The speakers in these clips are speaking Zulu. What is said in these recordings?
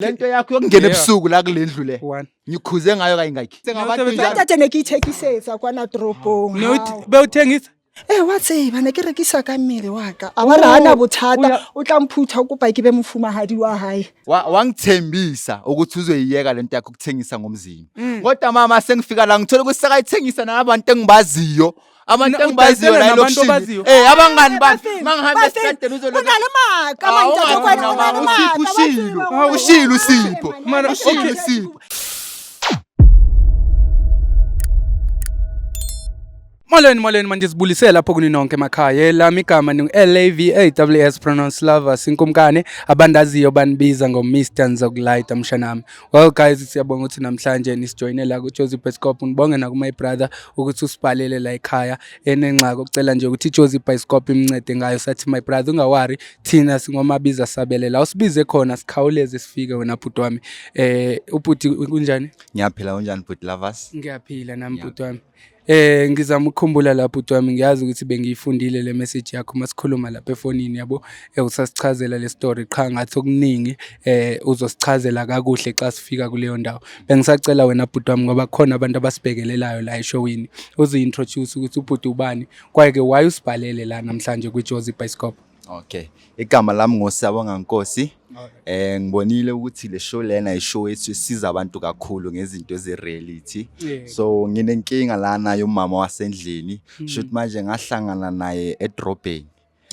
Lento yakho yokungena Yeah. ebusuku la kule ndlu le. One. Ngikhuze ngayo kayingakhi. Sengabantu No, njalo. Ntate ne ke ithekisetsa kwana toropong. Ne bewuthengisa? Eh wa tseba ne ke rekisa ka mmele wa ka. A ba re hana bothata o tla mphutha o kopa ke be mofumahadi wa hae. Wangithembisa ukuthi uzoyiyeka lento yakho ukuthengisa ngomzimba. Kodwa mama sengifika la ngithola ukuthi sekayithengisa nabantu engibaziyo. Abantu Na- engibaziyo udayisela la nabantu elokishini. obaziyo? Eh abangani bami Bafini, mangihamba bafini, esitradeni uzoloku O na le maaka Ah, man, ntate ungathi Kwena, o na le mama, maaka, uSipho wa ushilo. tseba hore- Ushilo uSipho. Mara, Ushilo okay. uSipho. Molweni molweni manje sibulise lapho kuni nonke emakhaya. Elami igama ni LAVAWS pronounce lovers inkumkane abandaziyo banibiza ngo Mr Nzokulight mshanami. Well guys siyabonga ukuthi namhlanje nisijoyine la ku Jozi Bioscope ngibonge na ku my brother ukuthi usibhalele la ekhaya enengxaki ukucela nje ukuthi iJozi Bioscope imncede ngayo sathi my brother ungawari thina singomabiza sabele la usibize khona sikhawuleze sifike wena bhuti wami. Eh ubhuti kunjani? Ngiyaphila unjani bhuti lovers? Ngiyaphila nami bhuti wami. Ngizama ukukhumbula la bhuti wami ngiyazi ukuthi bengiyifundile le message yakho masikhuluma lapha efonini yabo usasichazela le story qha ngathi okuningi uzosichazela kakuhle xa sifika kuleyo ndawo. Bengisacela wena bhuti wami ngoba kukhona abantu abasibhekelelayo la eshowini uzi-introduce ukuthi ubhuti ubani kwaye ke why usibhalele la namhlanje kwi-Jozi Bioscope. Okay. Igama lami ngoSiyabonga Nkosi. Ngibonile ukuthi le show lena ishow ethu isiza abantu kakhulu ngezinto eze reality. Yeah. So nginenkinga lana yomama wasendlini. Shoot manje ngahlangana naye edrobheni.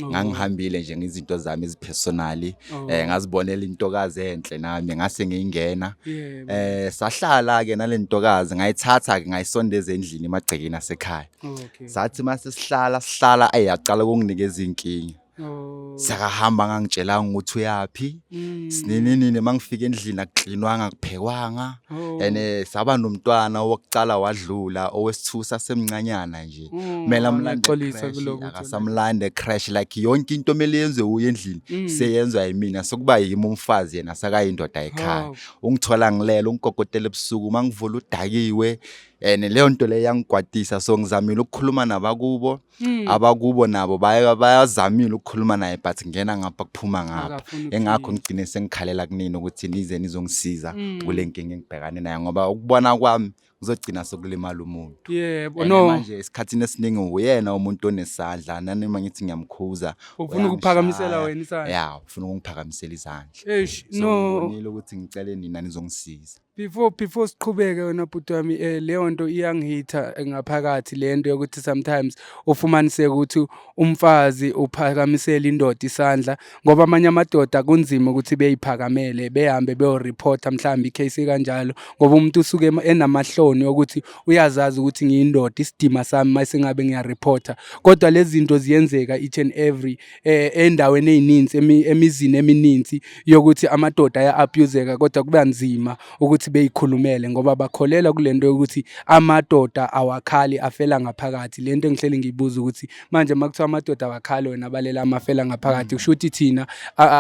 Oh. Ngangihambile nje ngezinto zami ezipersonally. Oh. Ngazibonela intokazi enhle nami ngase ngiyingena. Yebo. Sahlala ke nalentokazi ngayithatha ke ngayisondeza endlini emagcekeni asekhaya. Okay. Sathi mase sihlala sihlala ayaqala ukunginikeza inkinga. Oh. Sakahamba ngangitshelanga ukuthi uyapi. Mm. Sinini nini mangifika endlini akuklinwanga kuphekwanga. Oh. And saba nomntwana wokucala wadlula owesithusa semncanyana nje. Mm, Kumele amlande ngiyaxolisa creche, kulokhu Thula. akasamlande crash like yonke into omele yenziwe uye endlini Mm. seyenzwa yimina sokuba yimi umfazi yena sakayindoda ekhaya. Hawu. Ungithola ngilele ungikokotela ebusuku mangivula udakiwe and leyo nto leyo yangigwadisa so ngizamile ukukhuluma nabakubo Mm. abakubo nabo bayazamile ukukhuluma naye but ngena ngapha kuphuma ngapha Akafuni engakho ukuthini. ngigcine sengikhalela kunini ukuthi nize nizongisiza Mm. kule nkinga engibhekane nayo ngoba ukubona kwami kuzogcina sokulimala umuntu. Yebo And no manje esikhathini esiningi uyena umuntu onesandla nanoma ngithi ngiyamkhuza ufuna ukuphakamisela uyangishaya. wena isandla. Ya ufuna ukungiphakamisela izandla. Eish So no ngibonile ukuthi ngicele nina nizongisiza. Before siqhubeke wena bhuti wami leyo nto iyangihitha ngaphakathi le nto yokuthi sometimes ufumaniseke ukuthi umfazi uphakamisela indoda isandla ngoba amanye amadoda kunzima ukuthi beyiphakamele behambe beyoreporta mhlawumbe icase kanjalo ngoba umuntu usuke enamahloni ukuthi uyazazi ukuthi ngiyindoda isidima sami mase ngabe ngiyareporta kodwa lezi zinto ziyenzeka each and every endaweni ezininzi emizini emininzi yokuthi amadoda aya-abuseka kodwa kuba nzima ukuthi beyikhulumele ngoba bakholela kulento yokuthi amadoda awakhali afela ngaphakathi. Lento engihleli ngiyibuza ukuthi manje uma kuthiwa amadoda awakhali wena balela amafela ngaphakathi kusho ukuthi thina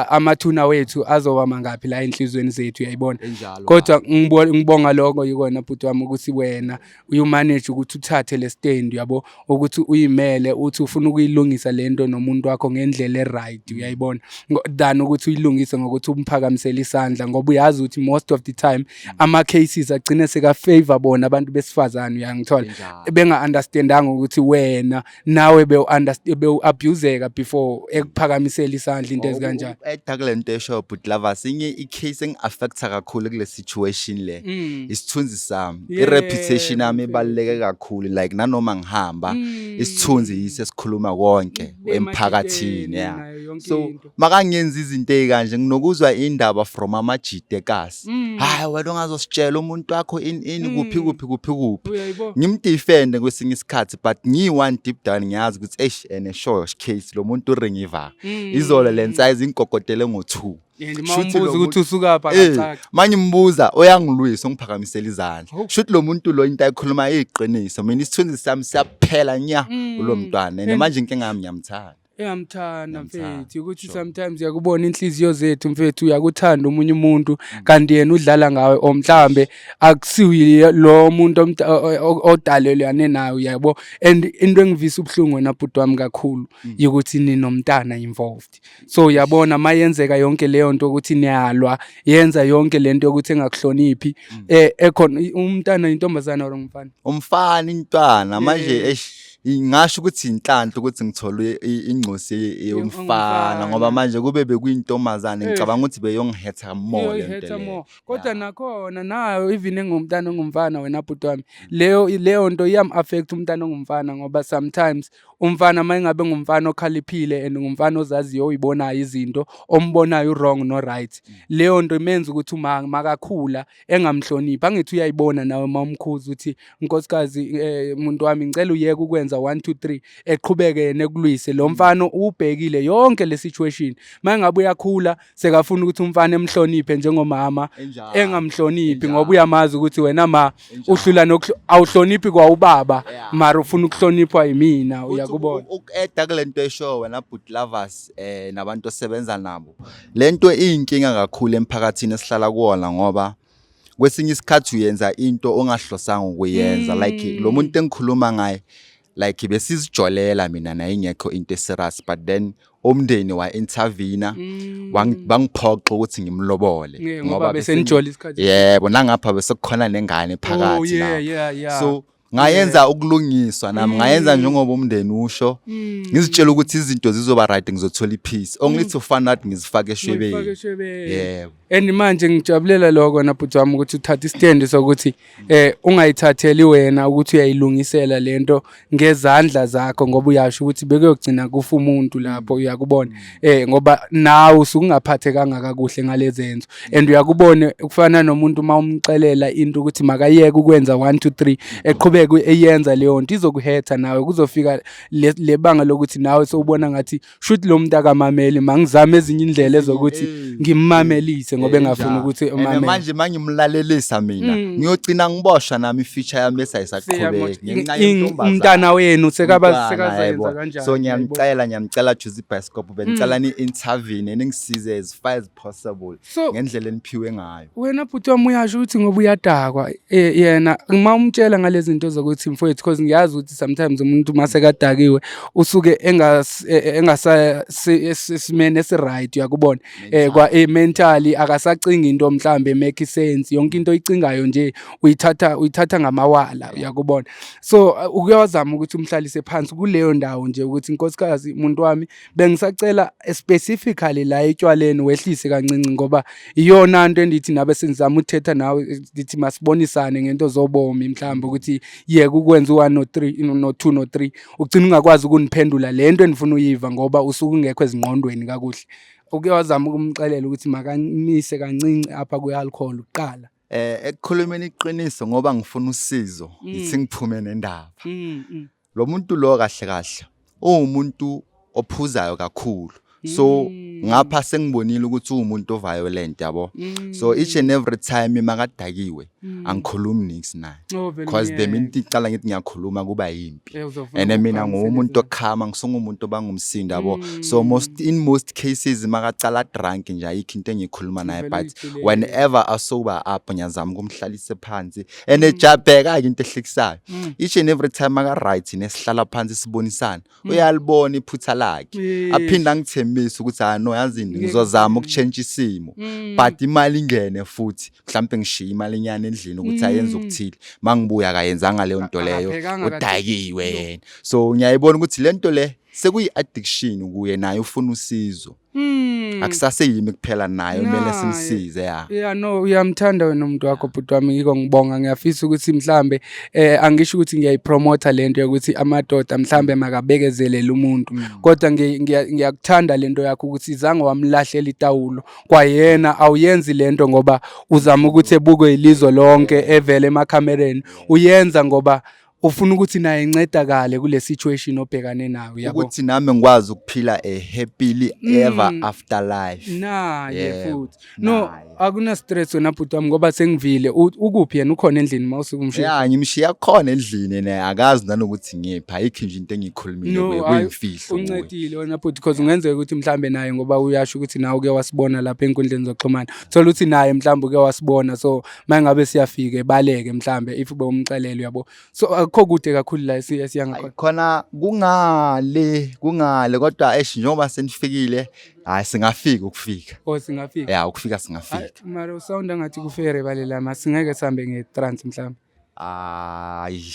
amathuna wethu azoba mangaphi la enhlizweni zethu uyayibona. Enjalo. Kodwa ngibonga lokho yikona bhuti wami ukuthi wena uyu-manage ukuthi uthathe le stand uyabo ukuthi uyimele uthi ufuna ukuyilungisa lento nomuntu wakho ngendlela e-right uyayibona than ukuthi uyilungise ngokuthi umphakamisele isandla ngoba uyazi ukuthi most of the time ama-cases agcine seka-favor bona abantu besifazane uyangithola Enjalo. benga-understandanga ukuthi wena nawe bewu-abuseka before ekuphakamisela isandla into ezikanjalo. Eda kule nto eshoyo but lovers inye i-case engi-affecta kakhulu kule situation le isithunzi sami i-reputation yami ibaluleke kakhulu like nanoma ngihamba isithunzi yiso esikhuluma konke emphakathini yeah. Nayo yonke So into. makangenza izinto ey'kanje nginokuzwa indaba from amajide kasi hayi wena ungazositshela umuntu wakho ini kuphi kuphi kuphi kuphi Uyayibona? ngimdefende kwesinye isikhathi but ngiyi-one deep down ngiyazi ukuthi eish ene sure case lo muntu uringiva izolo le nsayizi ingigogotele ngo-2 And uma Shuthi lo umbuza ukuthi muntu- usukaphi Eh, akacaci. manje mbuza uyangilwisa ungiphakamisela izandla. Hawu. Shuthi lo muntu lo into ayikhuluma iyiqiniso. Mina isithunzi sami siyaphela nya kulo mntwana. And manje inkinga yami ngiyamthanda. Engamthanda Ngiyamthanda, mfethu ukuthi sure. sometimes uyakubona inhliziyo zethu mfethu, uyakuthanda omunye umuntu kanti yena udlala ngawe, or mhlambe akusiyo lo muntu odalelwane nawe, uyabo. And into engivisa ubuhlungu wena bhuti wami kakhulu ukuthi ninomntana involved. So uyabona mayenzeka yonke leyo nto ukuthi niyalwa, yenza yonke lento yokuthi engakuhloniphi, ekhona umntana, intombazana or umfana? Umfana, intwana manje. Eish, ngasho ukuthi inhlanhla ukuthi ngithole ingcosi yomfana Umfana. ngoba manje kube bekuyintombazane, ngicabanga ukuthi beyongihetha more le nto Iyoyihetha leyo. more, kodwa nakhona nayo even engumntana ongumfana, wena bhuti wami, leyo nto iyam-affect umntana ongumfana, ngoba sometimes umfana uma engabe ngumfana okhaliphile and ngumfana ozaziyo, oyibonayo izinto, ombonayo u-wrong no-right, leyo nto imenza ukuthi uma makakhula engamhloniphi. Angithi uyayibona nawe uma umkhuza ukuthi, "Nkosikazi, muntu wami, ngicela uyeke ukwenza 1 2 3," eqhubeke yena ekulwise lo mfana ubhekile yonke le situation. Uma ngabe uyakhula sekafuna ukuthi umfana emhloniphe njengomama, Enjalo. engamhloniphi Enjalo. ngoba uyamazi ukuthi wena ma Enjalo. uhlula awuhloniphi kwa ubaba, mara ufuna ukuhloniphwa yimina. Futhi Uyakubona. Uku-eda kule nto eshoyo wena bhuti Lovers, nabantu osebenza nabo, le nto iyinkinga kakhulu emphakathini esihlala kuwona, ngoba kwesinye isikhathi uyenza into ongahlosanga ukuyenza. Like lo muntu engikhuluma ngaye, like besizijolela mina naye, ingekho into eserious, but then umndeni wa-intervene, bangiphoxa ukuthi ngimlobole. Yeah, ngoba besenijola isikhathi. Yebo, nangapha besekukhona nengane phakathi lapho. So ngayenza ukulungiswa nami, ngayenza njengoba umndeni usho, ngizitshela ukuthi izinto zizoba right, ngizothola ipeace, only to find out ngizifake Ngifake eshwebeni. eshwebeni. Yebo. And manje ngijabulela lokho na bhuti wami ukuthi uthathe istand sokuthi ungayithatheli wena ukuthi uyayilungisela lento ngezandla zakho, ngoba uyasho ukuthi bekuyogcina kufa umuntu lapho, uyakubona, ngoba nawe usukungaphathekanga kakuhle ngalezenzo. And uyakubona kufana nomuntu uma umxelela into ukuthi makayeke ukwenza 1 2 3, eqhubeke eyenza leyo nto, izokuhetha nawe, kuzofika le banga lokuthi nawe sowubona ngathi shuthi lo muntu akamameli, mangizame ezinye indlela ezokuthi ngimmamelise ngoba engafuni ukuthi And umamele. manje mangimlalelisa mina, ngiyogcina ngiboshwa nami, ifuture yami bese ayisaqhubeki ngenxa yentombazane. Umntana wenu sekaba Umntwana, sekazayenza yebo. kanjani? So Yayibona. ngiyamcela Juicy Bioscope, bengicela ni-intervene, ningisize as far as possible ngendlela eniphiwe ngayo. Wena bhuti wami, uyasho ukuthi ngoba uyadakwa, yena uma umtshela ngalezi zinto zokuthi mfowethu, because ngiyazi ukuthi sometimes umuntu uma sekadakiwe usuke engasasimeni esi-right, uyakubona, kwa mentally akasacingi into mhlambe make sense, yonke into oyicingayo nje uyithatha ngamawala, uyakubona. So ukuyazama ukuthi umhlalise phansi kuleyo ndawo nje ukuthi, "Nkosikazi, muntu wami, bengisacela specifically la etshwaleni wehlise kancinci, ngoba iyona nto endithi nabe senzama ukuthetha nawe, ndithi masibonisane ngento zobomi, mhlawumbe ukuthi yeka ukwenza u-one no-three no-two no-three, ugcina ungakwazi ukuniphendula le nto endifuna uyiva ngoba usuke ungekho ezingqondweni kakuhle." Uke wazama ukumxelela ukuthi makamise kancinci apha kwi-alcohol kuqala? Ekukhulumeni iqiniso, ngoba ngifuna usizo, ngithi ngiphume nendaba. Lo muntu lo kahle kahle uwumuntu ophuzayo kakhulu, so ngapha sengibonile ukuthi uwumuntu oviolent, yabo. So each and every time makadakiwe angikhulumi niks naye, Oh, vele because the umyeke. minute iqala ngithi ngiyakhuluma kuba yimpi. Uzofuna And mina ukuphakamisela nguwumuntu izandla. okhama, ngisungumuntu obangumsindo, yabo. So most in most cases makacala drunk nje, ayikho into engiyikhuluma naye, Uvele but uyithulele. whenever asober up ngiyazama ukumhlalisa phansi and ejabheka-ke into ehlekisayo, each and every time aka-right nesihlala phansi sibonisana, uyalibona iphutha lakhe, aphinde angithembise ukuthi, "Hayi no, yazini, Ngeke ngizozama ukutshentsha isimo," but imali ingene futhi, mhlawumbe ngishiye imali enyana endlini ukuthi ayenze okuthile, mangibuya akayenzanga leyo nto leyo. Akaphekanga kahle. Udakiwe yena. So ngiyayibona ukuthi le nto le sekuyi-addiction kuye, naye ufuna usizo. Akusaseyimi kuphela, naye kumele Naye. simsize, ya. Yeah, no, uyamthanda wena umuntu wakho bhuti wami, yiko ngibonga. Ngiyafisa ukuthi mhlambe angisho ukuthi ngiyayipromota lento yokuthi amadoda mhlambe makabekezelele umuntu, kodwa ngiyakuthanda lento yakho ukuthi zange wamlahlela itawulo kwayena. Awuyenzi lento ngoba uzama ukuthi ebukwe ilizwe lonke, evele emakhamereni, uyenza ngoba Ufuna ukuthi naye encedakale kule situation obhekane nayo, yabo. Ukuthi nami ngikwazi ukuphila a happily ever after life. Naye Yebo, futhi no. Naye. Akuna stress wena bhuti wami, ngoba sengivile. Ukuphi yena? Ukhona endlini mawusuke umshiya? Ya, ngimshiya khona endlini, ne akazi nanokuthi ngiphi, ayikho nje into engiyikhulumile No, kuye, hayi, kuyimfihlo kuye. Uncedile wena bhuti, because kungenzeka ukuthi mhlambe naye, ngoba uyasho ukuthi nawe uke wasibona lapha enkundleni zokuxhumana, thola ukuthi naye mhlambe uke wasibona, so mangabe siyafika ebaleke mhlambe if bewumxelele, uyabo. So akukho kude kakhulu la esiya ngakhona. Ayi, khona kungale kungale, kodwa eish, njengoba senifikile, hayi, singafika ukufika. Oh, singafika. Ya, ukufika singafika. Hayi, mara usawunda ngathi kufere bale la, singeke sihambe nge-trans mhlambe. Hayi,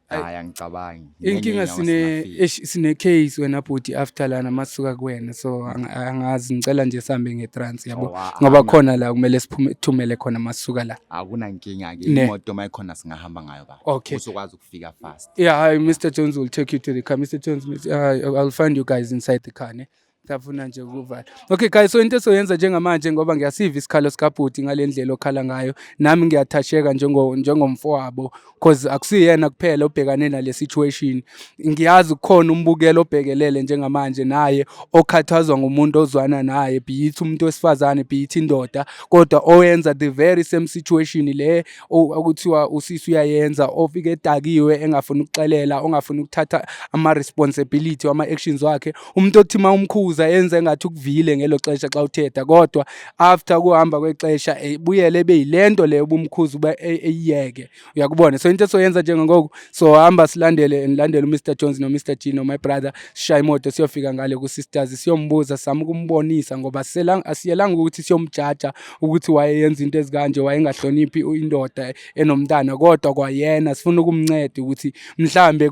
hayi, angicabangi. Inkinga Ngenye sine singafika. eish, sine case wena bhuti after lana masuka kuwena, so angazi, ngicela nje sihambe nge-trans, yabo. Oh, Ngoba khona la kumele siphume thumele khona masuka la. Akunankinga-ke. Ne. Imoto uma ikhona singahamba ngayo ba. Okay. Uzokwazi ukufika fast. Yeah, hi, Mr. Jones will take you to the car. Mr. Jones, I'll find you guys inside the car, ne? Safuna nje ukuvala. Okay guys, so into esoyenza njengamanje, ngoba ngiyasiva isikhalo sikabhuti ngale ndlela okhala ngayo, nami ngiyathasheka njengomfowabo, cause akusiyena kuphela obhekane nale situation. Ngiyazi kukhona umbukelo obhekelele njengamanje naye okhathazwa ngumuntu ozwana naye, be it umuntu wesifazane, be it indoda, kodwa owenza the very same situation le okuthiwa usisi uyayenza, ofike edakiwe, engafuni ukuxelela, ongafuni ukuthatha ama-responsibility wama-actions wakhe, umuntu othi uma umkhuza yenze engathi ukuvile ngelo xesha xa uthetha, kodwa after kuhamba kwexesha ebuyele ebe yilento leyo ubumkhuza uba eyiyeke, uyakubona. So into esoyenza njengangoku, so hamba silandele, nilandele uMr Jones no-Mr G no my brother, sishaye imoto siyofika ngale ku-sisters, siyombuza, sizame ukumbonisa, ngoba asiyelanga ukuthi siyomjaja ukuthi wayeyenza into ezikanje, wayengahloniphi indoda enomntana, kodwa kwayena sifuna ukumnceda ukuthi mhlambe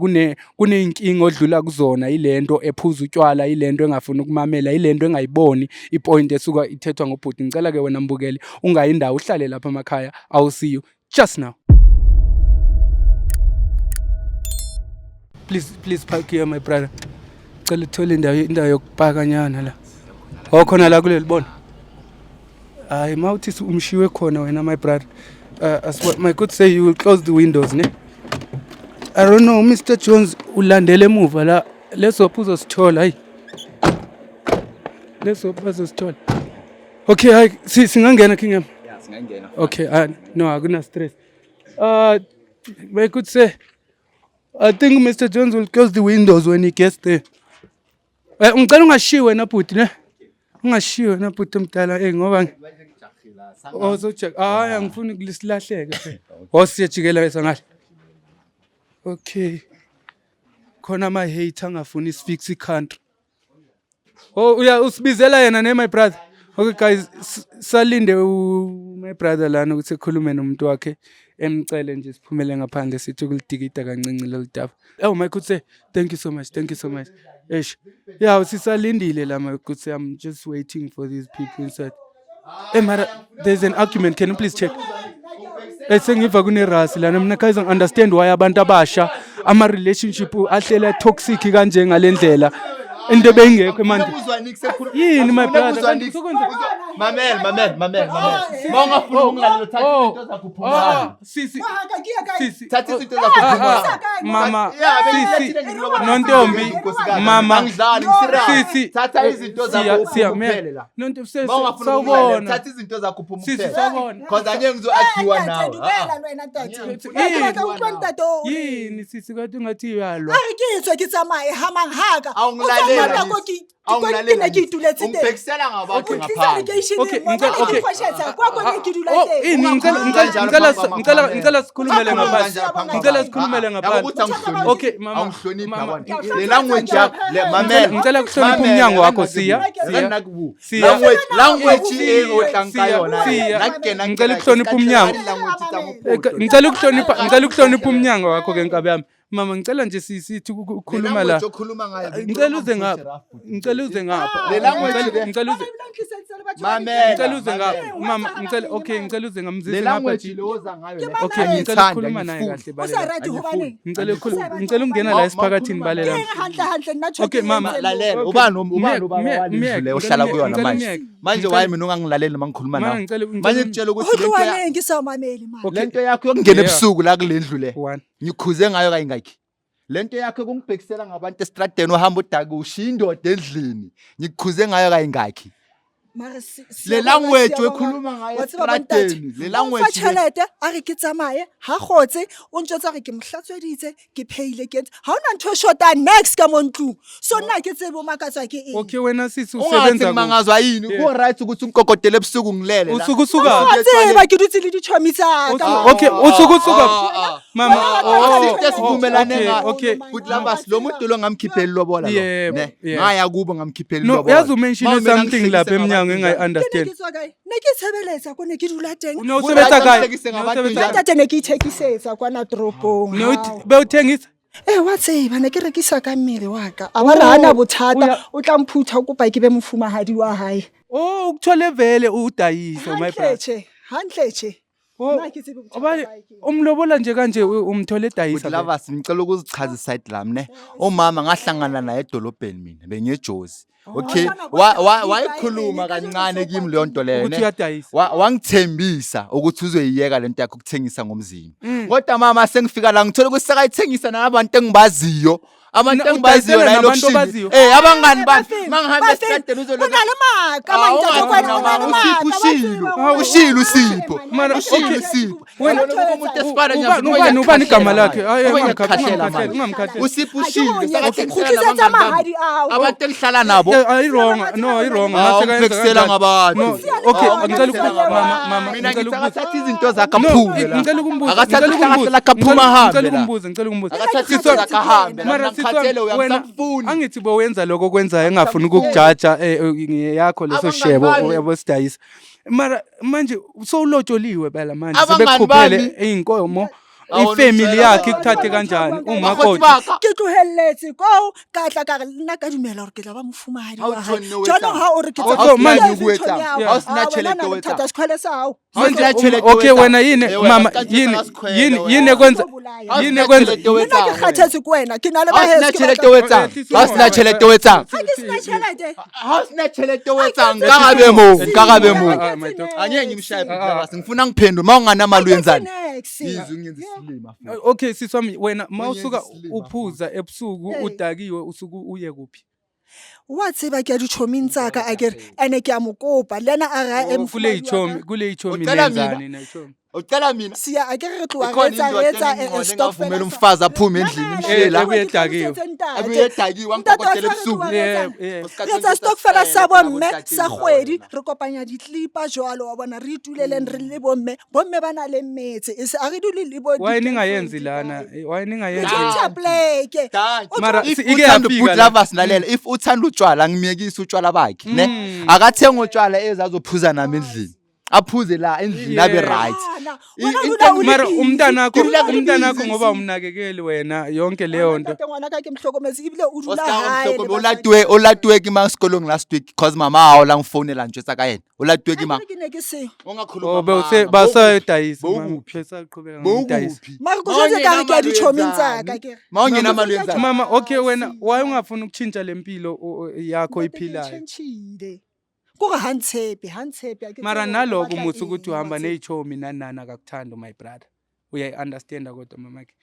kuney'nkinga odlula kuzona, yilento ephuza utshwala, yilento engafuni ukumamela, yilento engayiboni i-point esuka ithethwa ngobhuti. Ngicela-ke wena mbukeli ungayi indawo, uhlale lapha emakhaya. I will see you just now. Please, please park here, my brother. Cela uthole indawo yokupaka nyana la. Oh, khona la kuleli bona. Hayi, mawuthi umshiwe khona wena, my brother. As what my good say, you will close the windows, ne? I don't know, Mr Jones ulandele emuva la. Leso uzosithola, hayi. Leso bazosithola. Okay, hayi, singangena, King yami. Ya, singangena. Okay, no, akuna stress. I could say, I think Mr. Jones will close the windows when he gets there. Ngicela ungashiyi wena bhuti, ne? Ungashiyi wena bhuti omdala, ngoba oh, so check. Hayi, angifuni kulisilahleke phela. Oh, siyajikela ngale. Okay. Khona ama hate angafuni sifix i-country. Oh, uya usibizela yena ne, my brother. Okay guys, salinde my brother lana ukuthi ekhulume nomuntu wakhe, emcele nje siphumele ngaphandle sithi ukulidikida kancinci lolu daba. Oh my good sir, thank you so much, thank you so much. Eish. Yeah, sisalindile la, my good sir. I'm just waiting for these people inside. Hey mara, there's an argument. Can you please check? Eh, sengiva kunerasi lana. Mina guys, understand why abantu abasha ama relationship ahlela toxic kanje ngalendlela, into ebeyingekho manje yini, my brother? Kanti Mamela, mamela, mamela, mamela. Ma ungafuni ukungilalela, thatha Oh, izinto zakho uphuma. oh, sisi. Wa ka, ke ya kae? Sisi. Thatha izinto zakho Ah, uphuma. ah, mama. Yeah, sisi. bengilethile ngilobola. Nontombi. Nkosikazi, Mama. angidlali, ngiserious. Sisi. Thatha izinto Siya, zakho siya, uphume me- uphele la. Nontombi, Ma ungafuni ukungilalela, sawubona. thatha izinto zakho uphume Sisi, uphele. sawubona. Cause angeke ngizo-argue nawe. Dumela le wena ntate. Yini? Ke batla ho utlwa ntate o reng. Yini sisi, kanti ungathi uyalwa? A re ke tswe ke tsamaye hamang haka. O Awungilalela, tsamaya ko Lisi. ke ne ke ituletse teng. Ungibhekisela ngabantu O tlisa ngaphandle. lekeisheneng Okay, mona okay. ke kgweshetsa kwa ko ne ke dula Oh, teng. ini ngicela Ungakhulumi ngicela kanjalo ngicela phambi ngicela kwamama. ngicela sikhulumele Ungakhulumi ngaphansi. kanjalo phambi Ngicela kwamama. sikhulumele Yabo ngaphansi. ukuthi angihloniphi. Okay, mama. Angihloniphi, Mama. yabona. Le language yakho, le mamela. Ngicela ukuhlonipha Mamela, umnyango wakho, Siya. Siya. Siya. Language, language Siya. engotlang ka yona. Siya. Nakena Ngicela ukuhlonipha umnyango. Ngicela ukuhlonipha, ngicela ukuhlonipha umnyango wakho ke, nkabi yami. Mama, ngicela nje sithi ukukhuluma la. Ngicela uze ngapha. Ngicela Ngicela uze ngapha. Le language le. Ngicela uze Mamela. ngicela uze ngapha. Mama, ngicela, okay, ngicela uze Le ngamzise ngapha. language Ji. le oza ngayo le. Okay, ngicela Angiyithandi, ukukhuluma naye angiyifuni. kahle O sa balela. rate hobaneng? Ngicela ukukhuluma, ngicela ukungena la esiphakathini balela. Ke eng hantle hantle nna tjho Okay, ke mama, entse mo? Lalela, Okay. ubani ubani ubaba Myeke, walendlu myeke, le ohlala ngicela kuyona myeke, manje? ngicela Manje myeke. why mina ungangilaleli uma ngikhuluma Mama, nawe? ngicela Manje ngikutshela Ho ukuthi lento tloha ya- neng ke sa o mamele mama? Okay. lento yakho yokungena Yeah. ebusuku la kule ndlu le. One. Ngikhuze ngayo kayingakhi. Lento yakho kungibhekisela ngabantu estradeni uhamba udaka ushiya indoda endlini. Ngikhuze ngayo kayingakhi. Mare Le siyabonga, language siyabonga. okhuluma ngayo Wa tseba bontate, estradeni, le o mfa language le- tjhelete a re ke tsamaye ha kgotse o ntjwetsa gore ke mo hlatsweditse ke phehile ke entse ha hona ntho e shotang next ka mo ntlong, so nna ha ke tsebe o makatswa ke eng. Okay, wena sisi Ungathi usebenza kuphi? ngimangazwa yini? Yeah. Ku right ukuthi ungikokotele ebusuku ngilele la. Usuke usuka Wa tseba ke dutse le ditjhomi tsa ka mo. Okay, usuke usuka Ah, ah. Mama, Ah, oh, Asinto esivumelane okay, ngayo. okay. Futhi lambas lo muntu lo ngamkhipheli lobola lo. Yebo, Ne. yebo. Ngaya kubo ngamkhipheli No, lobola. yazi umention Uma mina something ngihlekise lapha emnyango ngabantu engayi njalo. Ke ne understand. ke tswa kae? Ne ke itshebeletsa ko ne ke dula teng. Ne usebenza kae? Ngihlekise Ne ngabantu usebenza- njalo. Ntate ne ke ithekisetsa kwana toropong. Ne Hao. bewuthengisa? Ee, wa tseba ne ke rekisa ka mmele wa ka. A ba re hana bothata, o tla mphutha o kopa ke be mofumahadi wa hae. Oh, ukuthole vele udayisa my Hantle brother. tjhe, hantle tjhe. Oh, Nna ha ke tsebe bothata obani ba hae ke eng. umlobola nje kanje umthole edayisa. Futhi lovers ngicela ukuzichaza iside lami ne. Umama ngahlangana naye edolobheni mina bengiyejozi. Okay, Wahlangana wayikhuluma kancane kimi leyo nto leyo Ukuthi ne. uyadayisa. Wangithembisa ukuthi uzoyiyeka lento yakho ukuthengisa ngomzimba. Kodwa mama sengifika la ngithola ukuthi sekayithengisa nabantu engibaziyo. Abantu engibaziyo Udayisela la nabantu elokishini. obaziyo? Eh, abangani bami Bafeng, mangihamba bafeng, esitradeni o uzoloku na le maaka Ah, mantate ungathi kwena, o na mama, le uSipho maaka, wa ushilo. tseba Ah, hore- Ushilo uSipho. Mara, Ushilo okay. uSipho. Wena- Yabona ukuba umuntu esifana Ubani ubani igama lakhe? Hayi, Ube ungamkhatheli, ngiyakukhahlela manje. ungamkhatheli. Usipho Ha ke ushilo. o nyetse, Sekathengisela kgutlisetsa nabangani bami. mahadi ao. Abantu engihlala nabo. Eh, ayi wrong, no, ayi wrong. Ah, Mase kayenza ungibhekisela kanjani? ngabantu. No, okay, Ah, ngicela ungibhekisela mama, mama, Mina ngicela ngithi ukubuza. akathathe izinto zakhe No, aphume la. ngicela ukumbuza. Akathathe ngicela ihlahla ukumbuza, lakhe aphume ngicela- ahambe Ngicela la. ukumbuza, ngicela ukumbuza. Akathathe Sisi izinto wami, zakhe ahambe la. Mara Mina sisi wami, ngikhathele wena uyangisamfuni. angithi bowenza lokho okwenzayo engafuni ukukujaja yakho leso Abangani shebo bami. yabo sidayisa. Mara manje sowulotsholiwe phela manje Abangani sebekukhuphele bami. iy'nkomo Awona ifamily utshela yakhe abantu. ikuthathe kanjani Bakhothi umakoti. baka. Ke tlohelletse koo, ka tla ka re le nna ka dumela hore ke tla ba mofumahadi Ha o wa hae. tjho nne o Jwanong etsang? ha o re ke Ha o tla- manje Ke o etsang? tjho Yeah. Ha o sena Ah, wena tjhelete o na o le etsang? bothata, sekhwele sa hao. Ha o sena tjhelete Okay o etsang? wena yini Eh, wena mama ska tjela yini ka sekhwele yini wena. yini ekwenza Bolaya. Ha o yini sena ekwenza tjhelete o Le nna ke etsang wena? kgathetse ke wena, ke na le Ha o sena baheso, ke tjhelete batla- o etsang? Ha o sena tjhelete o etsang? Ha ke sena tjhelete. Ha o sena tjhelete o etsang? Nka gabe moo, nka gabe moo. Ah, my dog. Angeke ngimshaye futhi lovers, ngifuna ngiphendule uma unganamali uyenzani? Next. Izwi ungenza isilima futhi. Okay sisi wami wena mawusuka Ungenza isilima uphuza ebusuku Hey. udakiwe usuku uye kuphi? Wa tseba ke ya ditjhoming tsa ka akere, ene ke a mo kopa le ena a re a Oh, e kule mofumahadi wa ichomi ka. kule ichomi Ucela mina? nenzani nechomi? Ucela mina? Siya akere re tloha re Ikhona etsa indoda re etsa engingcole stokvel engavumela sa- umfazi aphume endlini Mamela, imshiye la. Abuye edakiwe. Abuye edakiwe, angikokotele ebusuku. Yeah, yeah. Re etsa stokfela sa bomme sa kgwedi, re kopanya ditlipa jwalo wa bona, re ituleleng re le bomme. Bomme ba na le metse, e se a re dule le bo Why di-girlfriend ningayenzi lana? kae. Why ningayenzi? Tjhentjha pleke. Dankie. Mara If ike uthanda yafika ubhuti la. lovers lalela, if uthanda utshwala ngimyekise utshwala bakhe ne. Akathenga utshwala eze azophuza nami endlini. Aphuze la endlini abe Yeah. right. Bana, I- wena o into dula o le Mara busy. umntanakho Ke dula ke le umntanakho busy. ngoba umnakekeli wena yonke leyo nto. Ntate ngwana ka ke mohlokometse ebile o dula Oscar hae le Mhloko basadi. olatiwe olatiwe ke mang sekolong last week cause mama hao la ngifonela ntjwetsa ka yena. Olatiwe ke mang? Akere ke ne ke seo. Ungakhuluma. Oh bewuse basayodayisa mama. Bowukuphi? Besaqhubeka ngokudayisa. Bowukuphi? Mara ko jwetse ka re ke ya ditjhoming tsa ka ke re. Mawungenamali uyenzani? Mama okay wena why ungafuni ukutshintsha lempilo yakho Ntate, ke oyiphilayo? tjhentjhile. Kore ha ntshepe, ha ntshepe, ha ke Mara tsebe hore o naloko batla musa ukuthi eng, wa uhamba tseba. ney'chomi nani nani akakuthandi my brother. Uyayi-understanda kodwa mamakhe.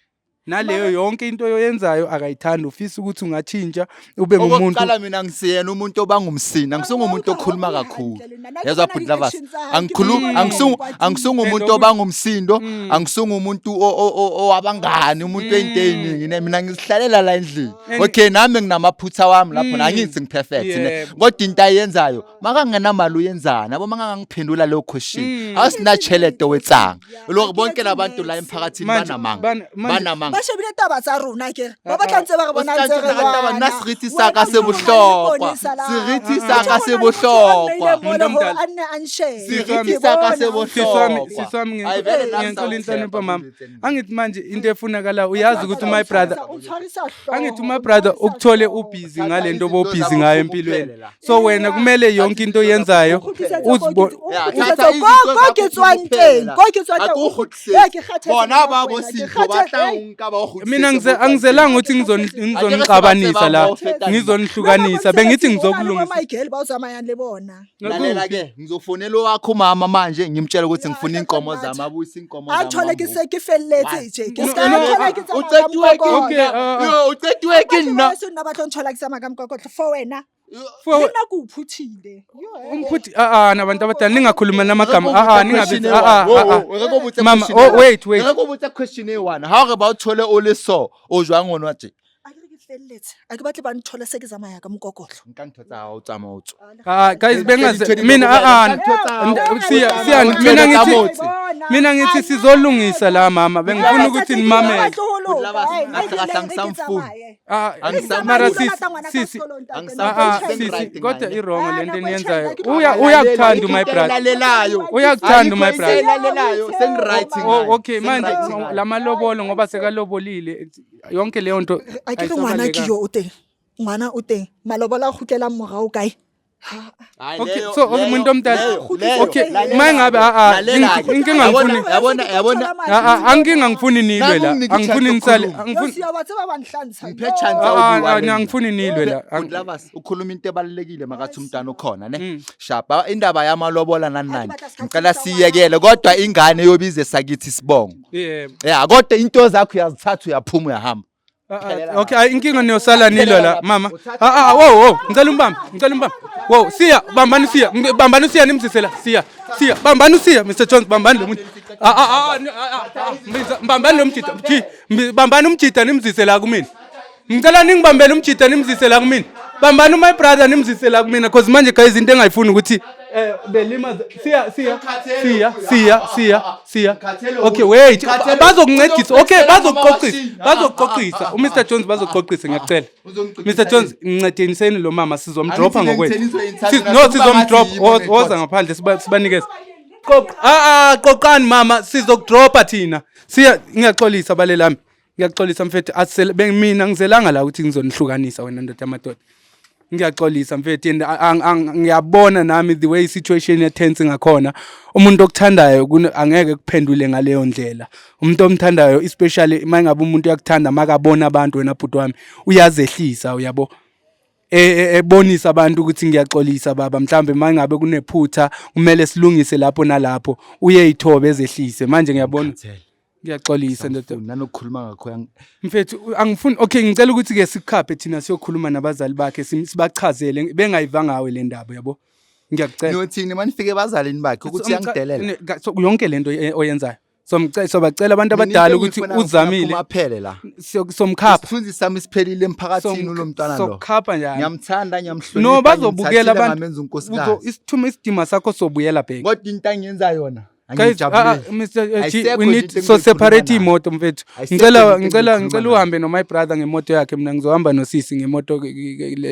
Naleyo yonke into oyenzayo akayithandi ufisa ukuthi ungatshintsha ube ngumuntu. Okokuqala mina ngisiyena umuntu obangumsini, angisungumuntu okhuluma kakhulu. Yezwa bhuti lovers, angikhulumi angisungumuntu And obangumsindo, angisungumuntu owabangani, umuntu wento eyiningi ne mina ngizihlalela la endlini. Okay nami nginamaphutha wami lapho angithi ngiperfect ne. Yebo. Kodwa into ayenzayo makangenamali uyenzani? Yabo makangangiphendula leyo question. Awusina tjhelete wetsanga. Lokho bonke labantu la emphakathini Manje banamanga. manje Banamanga. Mang? Ba shebile taba tsa rona kere. Ba batla ntse ba re O bona ska ntse re ntjwetsa ka taba, lwana. nna seriti sa ka Wena se o na le bohlokwa. leponesa la Seriti hao. sa ka se Ho na le motho a bohlokwa. mmeileng mole Muntu hore omdala. a nne a nshebe. Seriti Ke sa ka se bona. Sisi wami, bohlokwa. sisi wami, Hayi, vele nami ngiyacela inhlonipho sawuthepha mama. kulezi endaba. Angithi manje into efunakala uyazi ukuthi my brother, O ntshwarisa hlooho, angithi my o brother ntshwarisa ukuthole hlooho. ubhizi ngale nto Thatha izinto bobhizi zakho ngayo uphume empilweni. uphele la. So wena kumele yonke into oyenzayo uzibo Ya, Kgutlisetsa thatha ko izinto ko zakho ke tswang uphume uphele teng, la. ko ke tswang teng. Akukgutlisetse. Eh, ke kgathetse Bona ka ba bo wena, ke Sipho ba kgathetse. tla o nka ba o kgutlisetse Mina mo tswang angizelanga teng. ukuthi Akere se ba ngizonixabanisa tsebang la, ba o feta nna. ngizonihlukanisa, bengithi ngizokulungisa. Michael ba o tsamayang le bona. Lalela ke, ngizofonela owakho umama manje ngimtshele ukuthi ngifuna Ya, inkomo thatha zami, abuyise inkomo A zami. thole ke se ke felletse tje. Ke No, ska no, thola ke tsamaya ka Uqediwe ke mokokotlo. Okay, nna. Yo, uqediwe ke nna. Batho ba nna ba tlo nthola ke tsamaya ka mokokotlo for wena. For Le nna ke o phuthile. Yo, eh. Umphuthi a a nabantu abadala ningakhuluma namagama a a ningabizi a a a. Mama, oh, wait, wait. Re go botsa question e one. Ha re ba o thole o le so, o jwang o nwa tje? A ke re ke felletse. A ke batle ba nthole se ke tsamaya ka mokokotlo. Nka ntho tsa hao tsamaya o tswa. Ah guys, bengaze mina a a siya siya, mina ngithi sizolungisa la mama, bengifuna ukuthi nimamele. Ah, mara sisi sisi ah ah sisi, kodwa i-wrong lento eniyenzayo. Uya uyakuthanda my brother. Lalelayo. Uyakuthanda my brother. Lalelayo, sengiright Oh, ngayo. okay, manje lamalobolo ngoba sekalobolile yonke leyo nto. A ke re ngwana ke yo o teng. Ngwana o teng. Malobola a kgutlelang morao kae? Okay, so okay muntu omdala. Okay, mangabe a a inkinga ngifuni Yabona, yabona. a a anginga ngifuni nilwe la. Angifuni nisale, angifuni Yo, siya wa tseba wa nhlantsha. Ngiphe chance Ah, ah, awuyi-one. angifuni nilwe la. Good lovers, ukhuluma into ebalulekile makathi umntwana ukhona ne. Shapa indaba yamalobola nani nani. Ngicela siyekele kodwa ingane yobize sakithi sibongo. Yebo. Ya, kodwa into zakho uyazithatha uyaphuma uyahamba. Ah, ah, okay, ayi, inkinga niyosala nilwe la mama. Ah ah, wo wo, ngicela umbambe, ngicela umbambe. Wo, siya, bambani siya, bambani siya nimzise la. Siya, siya, bambani siya, Mr Jones, bambani lo muntu. Ah ah ah, ah, ah, ah, bambani lo mjida, bambani umjida nimzise la kumina. Ngicela ningibambele umjida nimzise la kumina. Bambani my brother nimzise la kumina, cause manje guys into engayifuni ukuthi belimaza. Siya, siya, siya, siya, siya, siya. Okay, wait. Bazokuncedisa. Okay, bazokuqoqisa. Bazokuqoqisa. uMr Jones bazokuqoqisa, ngiyacela. Mr Jones, ngincediseni lo mama, sizomdropa Angithi ngokwethu. lengitheni izoyithatha No, naso sizomdrop. kuba ngathi yimo Woza ngaphandle sibanikeze. Qoq ah ah qoqani mama, sizokudropa thina. Siya, ngiyaxolisa balelami. Ngiyaxolisa mfethu, asele bengimina ngizelanga la ukuthi ngizonihlukanisa wena ndoda yamadoda. Ngiyaxolisa mfethu, and ngiyabona nami the way situation ye-tense ngakhona. Umuntu okuthandayo angeke kuphendule ngaleyo ndlela. Umuntu omthandayo, especially uma ngabe umuntu uyakuthanda, makabona abantu wena bhuti wami uyazehlisa, uyabo. Ebonisa abantu ukuthi ngiyaxolisa baba, mhlambe mangabe kunephutha kumele silungise lapho nalapho, uyeyithobe ezehlise. Manje ngiyabona, ngiyaxolisa ndoda. Nanokukhuluma ngakho Mfethu, angifuni, okay, ngicela ukuthi ke sikukhaphe thina siyokhuluma nabazali bakhe, sibachazele bengayiva ngawe le ndaba, yabo, ngiyakucela. Niyothini manifike ebazalini bakhe ukuthi yangidelela? So yonke lento oyenzayo, sobacela abantu abadala ukuthi uzamile. Aphele la. Somkhapha. Isithunzi sami siphelile emphakathini ulo mntwana lo. Sokukhapha njani? Ngiyamthanda, ngiyamhlonipha. No, bazobukela abantu. Ngamenza unkosikazi. Isithume isidima sakho sobuyela back. Kodwa into angiyenza yona Guys, ah, ah, angijabuleli. Mr. G, Ayisekho we nje need into so engizoyikhuluma separate naye. imoto mfethu. Ayisekho Ngicela into ngicela engizoyikhuluma ngicela naye. uhambe no my brother ngemoto yakhe, mina ngizohamba nosisi ngemoto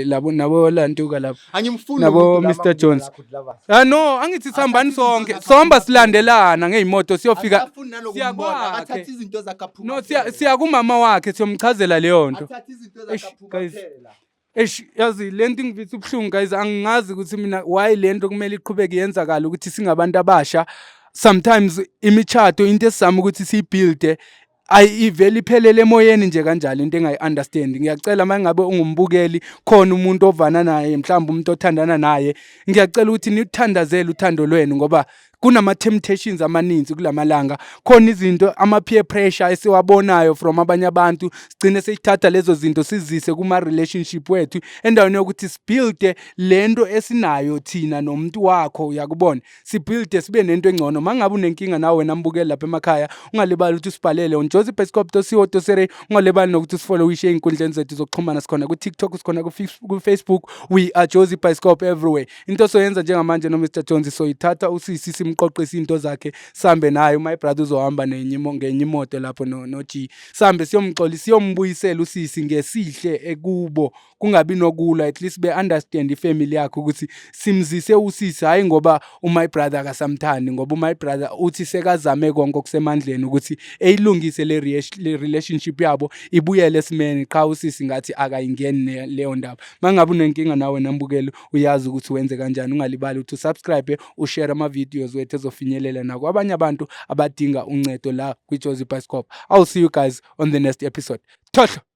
labo nabo lantuka lapho. Angimfuni Nabo umuntu la Mr. mangibuka Jones. lapho, lovers. Ah no, angithi sihambani sonke. Sohamba silandelana ngeimoto siyofika. Akafuni nalokumbona, Siya akathathe izinto zakhe aphume No, siya aphele. siya kumama wakhe siyomchazela leyo nto. Athathe izinto zakhe Eish, aphume guys. aphele la. Eish, yazi lento ingivisa ubuhlungu guys, angingazi ukuthi mina why lento kumele iqhubeke yenzakala, ukuthi singabantu abasha sometimes imichato into esizama ukuthi siyibuilde ayi ivele iphelele emoyeni nje kanjalo, into engayi-understand. Ngiyacela uma ngabe ungumbukeli khona umuntu ovana naye, mhlawumbe umuntu othandana naye, ngiyacela ukuthi nithandazele uthando lwenu, ngoba kunama-temptations amaninzi kulamalanga, khona izinto ama-peer pressure esiwabonayo from abanye abantu, sigcine seyithatha lezo zinto sizise kuma-relationship wethu endaweni yokuthi sibuilde lento esinayo thina nomuntu wakho, uyakubona, sibuilde sibe nento engcono. Uma ngabe unenkinga nawe wena mbukeli lapha emakhaya, ungalibali ukuthi usibhalele on joseph.co.za. Ungalibali nokuthi usifollowishe ey'nkundleni zethu zokuxhumana, sikhona ku-TikTok, sikhona ku-Facebook, we are Josie Bioscope everywhere. Into soyenza njengamanje no-Mr Jones, soyithatha usisi. Simqoqise into zakhe, sambe naye. My brother uzohamba nenye ngenye imoto lapho no G, sambe siyomxolisa, siyombuyisela usisi ngesihle ekubo, kungabi nokulwa. At least be-understand ifamily yakhe ukuthi simzise usisi, hhayi ngoba umy brother akasamthandi, ngoba umy brother uthi sekazame konke okusemandleni ukuthi eyilungise le relationship yabo ibuyele esimeni. Qha usisi ngathi akayingeni leyo ndaba. Mangabe unenkinga nawe nambukeli, uyazi ukuthi wenze kanjani. Ungalibali ukuthi usubscribe, ushare ama-videos wethu ezofinyelela nakwabanye abantu abadinga uncedo la kwiJozi Bioscope. I'll see you guys on the next episode. Thohlo.